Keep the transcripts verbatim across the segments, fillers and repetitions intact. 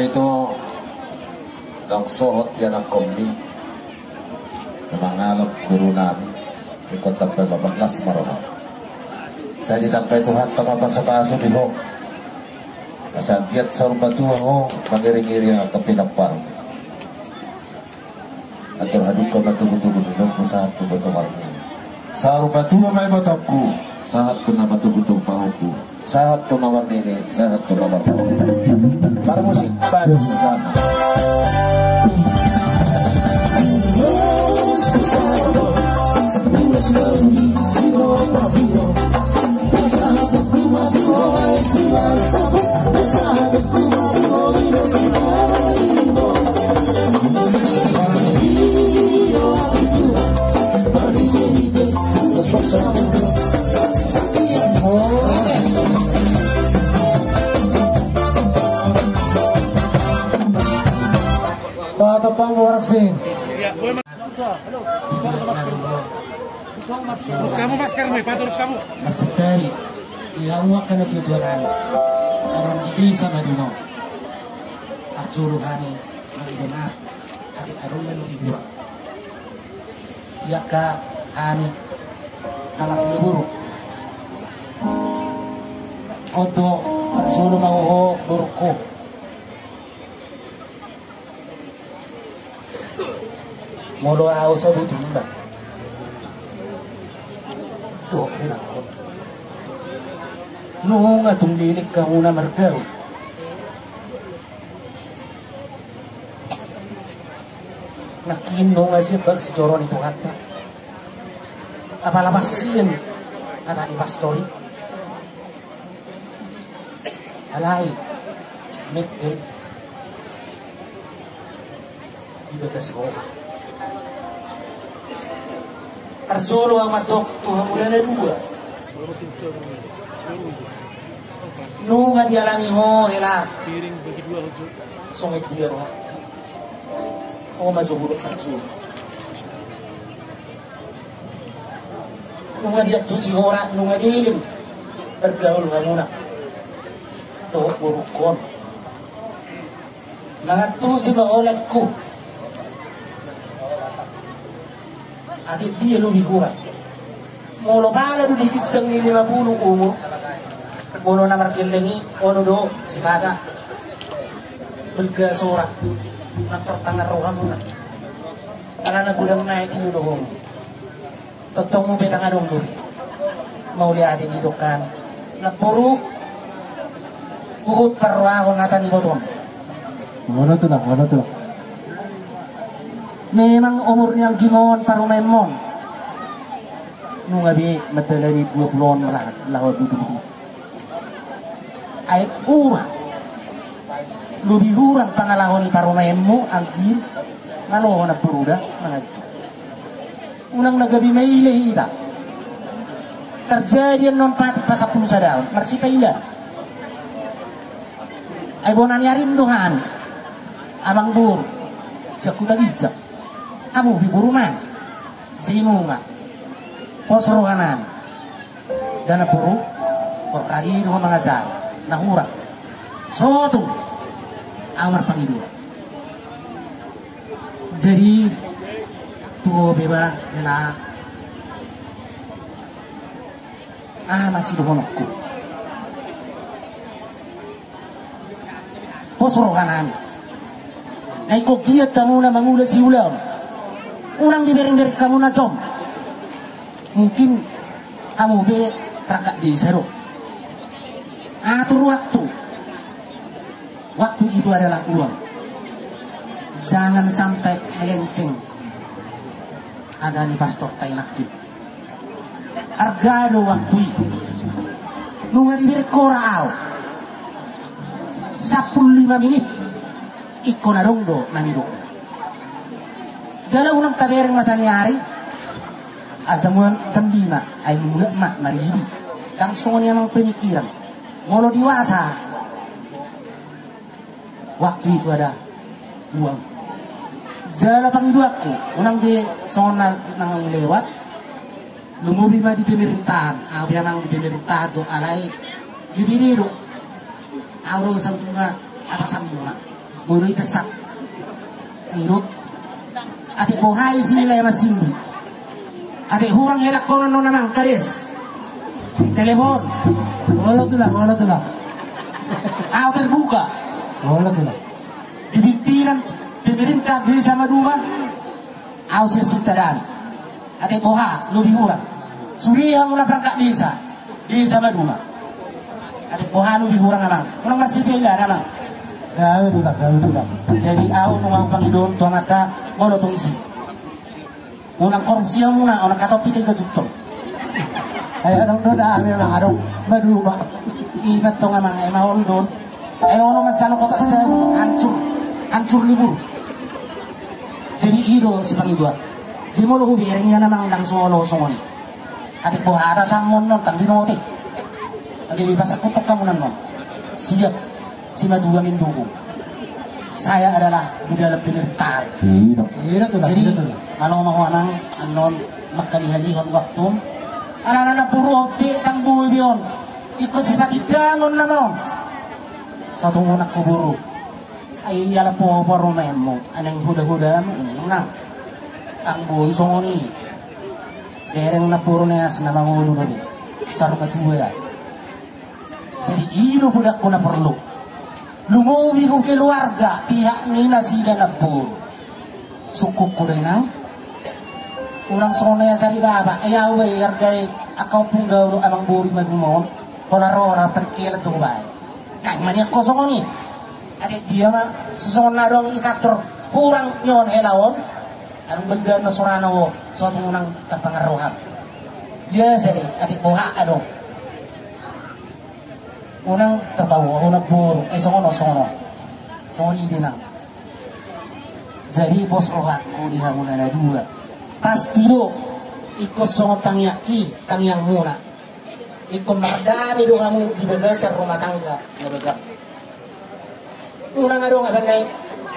Ito, ndang sohot ianakhonmi na mangalap guru nami. Ingkon tamba mamanglas ma roha. Sai ditambai Tuhanta ma pasupasu di ho, asa anggiat saur matua ho mangiringiring angka pinampar. Andor halumpang ma tugu-tugu ni lombu sahat tu boto marnini. Saur matua ma ibotongku, sahat tu na matugu-tugu pahompu, sahat tu na marnini, sahat tu na marnini. Parmusik baru sana. Patok pamu waras pin. Kamu masker nih, patur kamu. Maksudnya, di hamu akan lebih tuan anu. Orang di desa Madinah. Aksulu hani, lagi benar. Adik arung dan lebih kurang. Ia ka hani, anak leburu. Oto, aksulu mau ho, burku. Molo au sabutulna. Dohot hinakkon. Nunga tung lilik hamuna margaul. Nangkin nunga sian bak sijoro ni Tuhanta. Apala pas sian hata ni pastor i. Alai, mekkel. Di bagas roha. Arsolo ahu mandok tu hamuna na dua. Nunga dialami ho hela. Songon dia roha. Ho ma jo hudok arsolo. Nunga diantusi ho ra, nunga diiling. Bergaul hamuna. Dohot borungkon. Mangantusi ma ho laengku. Atik dia lobi hurang. Molo pala do di ginjang ni lima pulu umur. Molo na margelleng i, ono do sipata. Belga sora. Nang terpangan rohamuna. Alana godang naek i do dohonmu. Tongtong mupetang adong do. Mauliate didok hami. Namboru, huhut parrohahon hata ni ibotom. Molo tu na, molo tu. Memang umur ni anggimon parumaenmon. Nunga be mandalani dua pulu on laho, laho butubutu. Ai hurang. Lobi hurang pangalaho ni parumaenmu, anggi, maloho namboru da, manganju. Unang na gabe maila hita. Terjadi annon patik pasampulu sadahon, marsipailaan. Ai bona ni arim do hami. Amangboru. Sian Huta Ginjang. Hamu pe boru nami. Jadi nunga. Pos roha nami. Dana boru, porkadi do ho mangajari, na hurang. Sotung, ahu marpangido. Jadi, tu ho be ba, hela. Aha ma sidohononku. Pos roha nami. Na ingkon giat hamuna mangula siulaon. Unang dibereng-bereng hamuna jom. Mungkin hamu be perangkat desa do. Atur waktu. Waktu itu adalah uang. Jangan sampai melenceng. Hata ni pastor ta i nangkin. Arga do waktu i. Nunga dibereng ho ra ahu. Sampulu lima menit. Ingkon adong do na nidok. Jala unang tabereng mata ni ari. Asa muan jam lima. Ai mulak ma maridi. Ndang songon i amang pemikiran. Molo diwasa. Waktu itu ada uang. Jala pangidoanku, unang be songon na, na lewat, lumobi ma di pemerintahan, ahu pe amang di pemerintahan do alai, di bini do, ahu do santuna atasanmuna. Boru i pesak. Irup. Atik boha isi hela i masindi. Atik hurang hela konon non amang kades. Telepon. Olo tulang, olo tulang. Au terbuka. Olo tulang. Di pimpinan pemerintah desa Maduma. Au sian Sinta Dani. Atik boha lobi hurang. Sude hamuna perangkat desa. Desa Maduma. Atik boha lobi hurang amang. Unang marsipelan amang. Gabe tulang, gabe tulang. Jadi au nunga hupangidon tu amanta molo tung isi. Unang korupsi hamuna, unang katopi tega juttong. Ai adong do da amang, adong Maduma. Ima tong amang, ima on don. Ai olo mansalo kotak sewu, hancur, hancur lebur. Jadi i do sipangidoan. Jadi molo hubereng ia na mandang solo songon i. Atik boha hata samon non tang binote. Age be pasakkon tong hamu non. Siap. Simatua mendukung. Saya adalah di dalam pemerintahan. Iya. Iya tulang, jadi iya tulang. Malo ma ho amang annon mangkalihalihon waktu. Alana na boru on pe tang boi be on. Ingkon sipatindangon nama on. Satungunan ho boru. Ai iala popo rumahmu, aneng huda-hudamu, unang. Tang boi songon i. Bereng na boru neas na mangolu do be. Saru matua. Jadi i do hudakku na porlu. Lumobi hu keluarga pihak ni nasida na boru. Sungkunku do inang. Unang songon na i cari baba. Ai au be arga i angka ompung dao do amang boru i Maduma on. Pola ro ra perkelet do hubaen. Nang maniak ho songon i. Atik dia ma sisongon na adong i kantor hurang ni on hela on. Adong balga na sorana ho so tung unang tarpangarohan. Biasa do i atik boha adong. Unang tarpaboa unang boru. Eh songon on songon on. Songon i do inang. Jadi pos rohangku di hamuna na dua. Pasti do ingkon songon tangiangki tangiangmuna. Ingkon mardame do hamu di bagasan rumah tangga na bagak. Unang adong aban nai.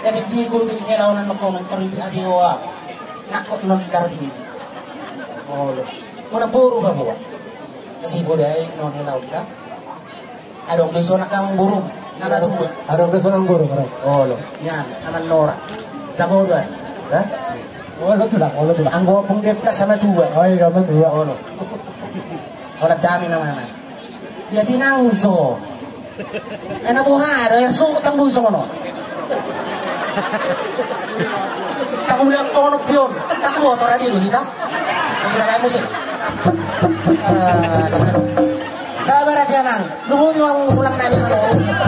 Jadi diikuti hela on annon konon tori di adeoa. Nakot non darah tinggi. Olo. Unang boru baboa. Kasi bodai non hela on da. Adong do sonang amang boru. Nama tu. Adong do sonang boru, adong. Olo. Nian aman nora. Jago do an. Hah? Olo tulang, olo tulang. Anggo ompung depla sama tua. Oh iya sama tua. Olo. Olo dame namana. Ya tinang so. Ena boha do ya so tanggu songon on. Tanggu lang kono pion. Tanggu motor aja dulu kita. Masih ada musik. Ah, dengar. Sabar aja nang. Lu mau nyuang tulang nani mana?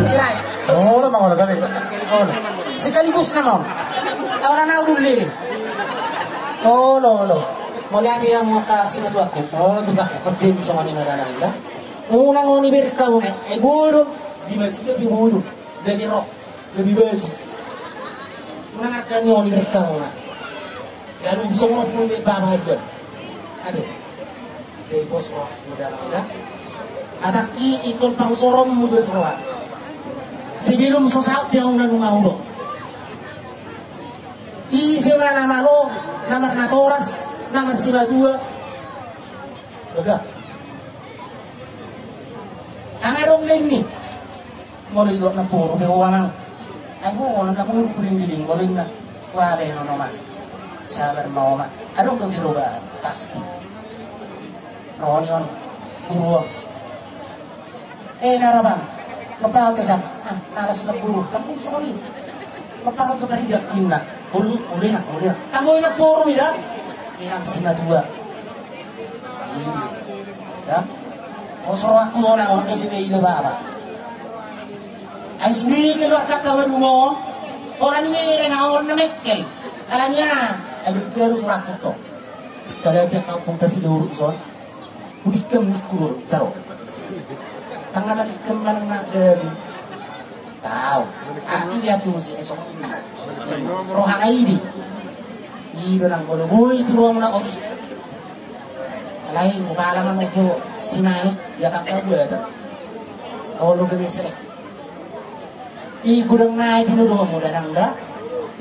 Sirai. Oh, lo mau gabe. Oh, sekaligus nama. Awalana udah lele. Oh, lo lo. Mauliate hamu angka simatuangku. Jadi songon i ma da nang da. Unang on ibereng hamu na. Eh boi do. Di maju gabe boi do. Gabe ro. Gabe baju. Unang arga ni on ibereng hamu na. Lalu songon on be baba haduan. Ade. Jadi pos rohangku da nang da. Hatangki ingkon pangusoronmu do so roha. Sebelum so saut dia unang unang udo. Ise ma na malo, na marnatoras, na marsimatua. Bagak. Nang adong leng ni. Molo idok na boru be uang ang. Ai ho na boru puding giling molo inna. Wa be nono ma. Sabar ma oma. Adong do perubahan pasti. Roni on. Boru on. Eh, naraban. Lepas ke sana. Ah, malas na boru. Tanggung songon i. Lepas tu kari dia inna. Uli, uli na, uli na. Tanggung na boru ida. Inang simatua. Ini. Ya. Osro aku ona on ke bebe ida baba. Ai sude keluarga kawan mo. Orang ni mereng aon na mekkel. Alanya. Ai betul surat kuto. Kalau dia kampung kasih lurus son. Utikam nikku do caro. Tangana nikam manang na dari. Tau. Aki dia tu si esok ini. Rohana idi. Ido nang bolo boi tu ruang na oti. Alai mukala mangubo si manik dia tak tahu buat. Olo gabe selek. I godang nai tinodomu da nang da.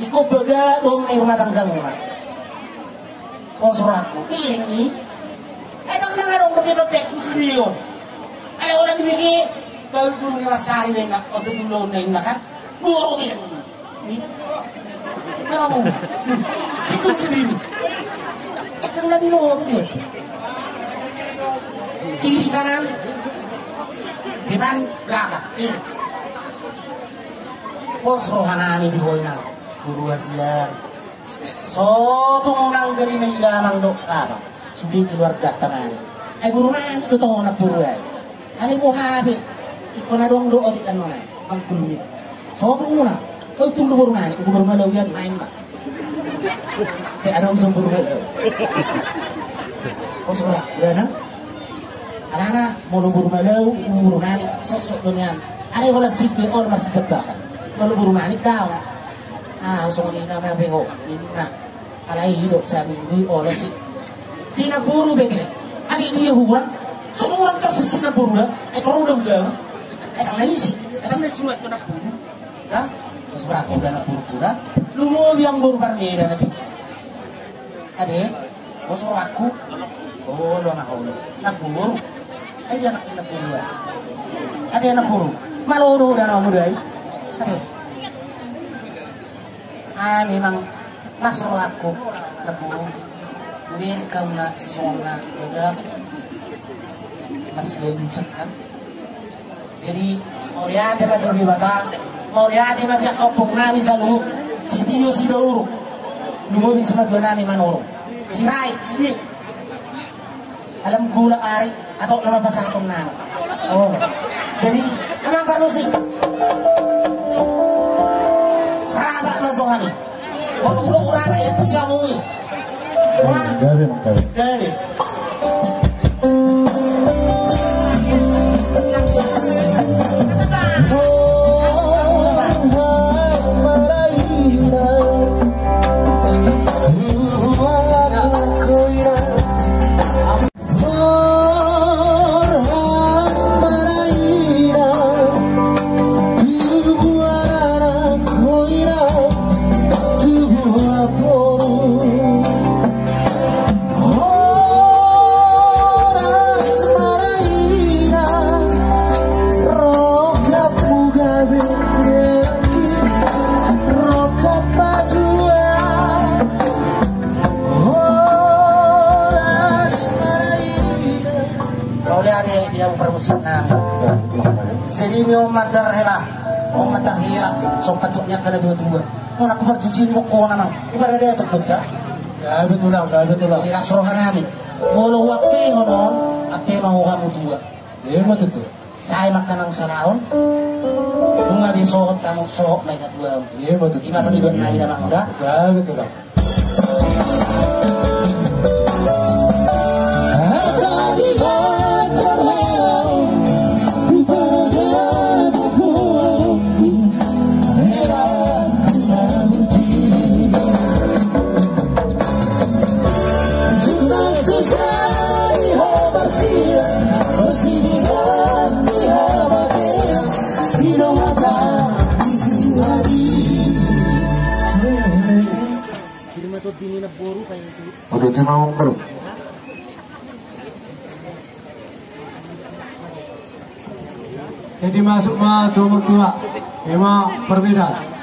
Ingkon bagak dohot nai rumah tanggamuna. Pos rohangku. Iring i. Ai tong nang adong dope dope kusudion. Ai ora dibege. Baru guru ni masari be na. Oto dulu na inna kan. Guru be. Kenapa? Itu sendiri. Kan lagi mau tuh dia. Kiri kanan, depan belakang. Iya. Pos rohanami di hoi nang. Guru asian. Sotung unang jadi maidanang do apa? Sude keluarga tanani. Ai guru nani do tona puru ai. Alai boha be, ingkon adong do otik annon ae, mangkulumi. Sotung muna, oi, tung do boru nani, tung do boru Malau ian main ma. Te adong so boru Malau. O sora, udah nang. Alana, molo boru Malau, boru nani, sosok do nian. Alai holan sipe ol marsijabakan. Molo boru nani daong. Ah, songon i nama be ho, inna. Alai i do, sari i, oles i. Sina boru be ke. Adi dia hurang. Sotung hurang tau sina boru da. E toru da hujau. E tang na isi. E tang na isi nuat na boru. Da? Terus beraku da na boru ku da. Lumobi ang boru parmeda nanti. Ade. Bos aku. Oh, lo na holo. Na boru. Ai dia anak na boru. Ade na boru. Maloro da na muda i. Ade. Ah, memang las rohangku, Nebu. Udir kamu na sisongna, beda. Masih lucu kan? Jadi, mauliate ma di Debata, mauliate ma di ompung nami saluhut, si Tio, si Dauru. Lumobi si matua nami Manurung. Si Rai, si Wi. Alam gula ari atau lama pasahaton nang. Oh. Jadi, amang parmusik. Raba ma songon i. Molo ulo urana itu siamui. Wah. Gabe, Mang, gabe. Gabe. Horas maraina. Mauliate di amang parmusik nami. Jadi ni on ma tarhela, on ma tarhela, so patuk ni angka na tua-tua. On aku parjuji ni bokko na mang. Ibarat dia tuk tuk da. Gabe tulang, gabe tulang. Iras roha nami. Molo huampehon on, ampe ma ho hamu dua. Ima tutu. Sai ma angka na husalaon. Nunga be sohot hamu, sohot ma i hatuaon. Ima tutu. Ima pangidoan nami damang da. Gabe tulang. Udah, terima kasih. Jadi masuk ma tu amang tua. Ima parmeda.